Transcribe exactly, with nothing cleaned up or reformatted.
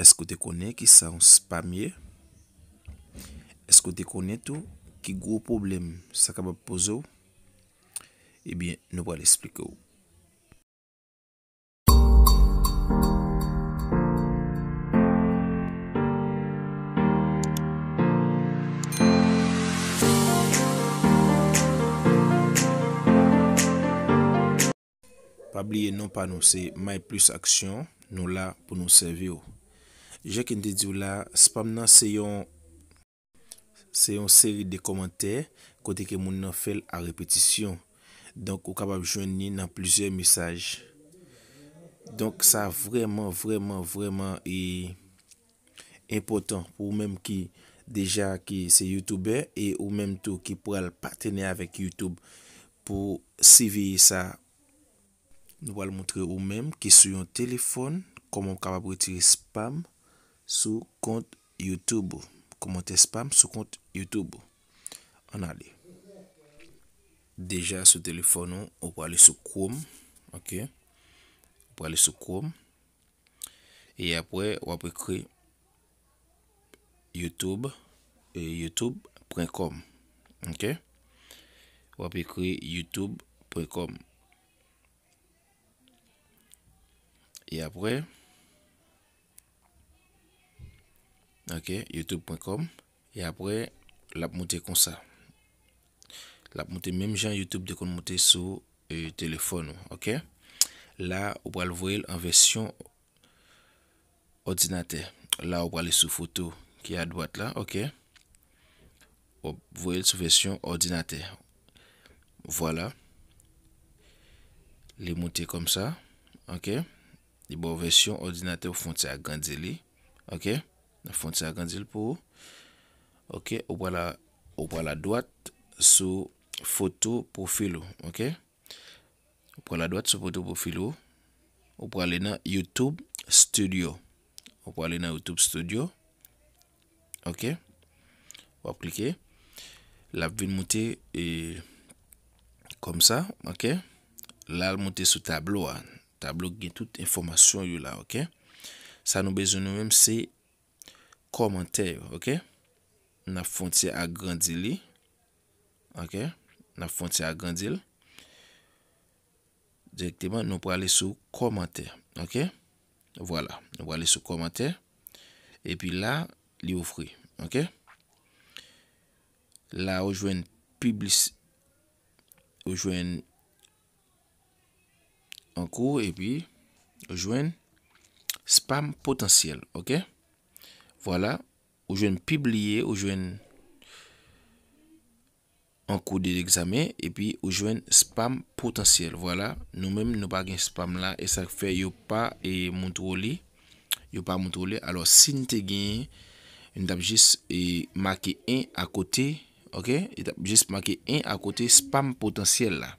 Èske w te konnen ki sa yon spam ye? Èske w te konnen tou ki gwo pwoblèm sa kapab poze w? Ebyen, nou pral eksplike w. Pa bliye non pa nou se My Plus Action, nou la pou nou sèvi w. Jan ke n te di w la, spam nan se yon se yon seri de kòmantè kote ke moun nan fè l a repetisyon. Donk, ou kapab jwenn li nan plizyè mesaj. Donk, sa vrèman, vrèman, vrèman e enpòtan pou ou menm ki deja ki se youtubè e ou menm tou ki pral patnè avèk YouTube pou siveye sa. Nou pral montre ou menm ki sou yon telefòn kòman w kapab retire spam sou kont YouTube ou. Kòmantè spam sou kont YouTube ou. Ann ale. Deja sou telefòn ou, ou prale sou Chrome, ok? Ou prale sou Chrome. E apre, w ap ekri YouTube, e youtube pwen kòm, ok? W ap ekri youtube pwen kòm. E apre, ok, youtube pwen kòm. E apre, l ap moute konsa. L ap moute menm jan YouTube te konn moute sou, e, telefòn ou, ok? La, ou pral voye l an vèsyon òdinatè. La, ou prale sou foto ki adwat la, ok? W ap voye l sou vèsyon òdinatè. Vwala. Li moute kòmsa, ok? Li ba w vèsyon òdinatè, ou fè w ti agrandi li, ok? Ou fè w ti agrandi l pou ou. Ok, ou pral a, ou pral adwat sou foto pwofil ou, ok? Ou pral adwat sou foto pwofil ou. Ou prale nan YouTube Studio. Ou prale nan YouTube Studio. Ok. W ap klike. L ap vin moute, e, kòmsa, ok. La, l moute sou tablo a. Tablo gen tout enfòmasyon yo la, ok. Sa nou bezwen nou menm, se kòmantè yo, ok. N ap fè w ti agrandi li. Ok. N ap fè w ti agrandi l. Dirèkteman, nou prale sou kòmantè, ok. Vwala, nou prale sou kòmantè. Epi la, li ouvri, ok. La, ou jwenn piblis-, ou jwenn ankou, epi ou jwenn spam potansyèl, ok. Vwala, ou jwenn pibliye, ou jwenn ankou de legzamen, epi ou jwenn spam potansyèl. Vwala, nou menm, nou pa gen spam la, e sa k fè yo pa, e, montre w li, yo pa montre w li. Alò, si n te genyen, n t ap jis, e, make en akote, ok? Li t ap jis make en akote spam potansyèl la.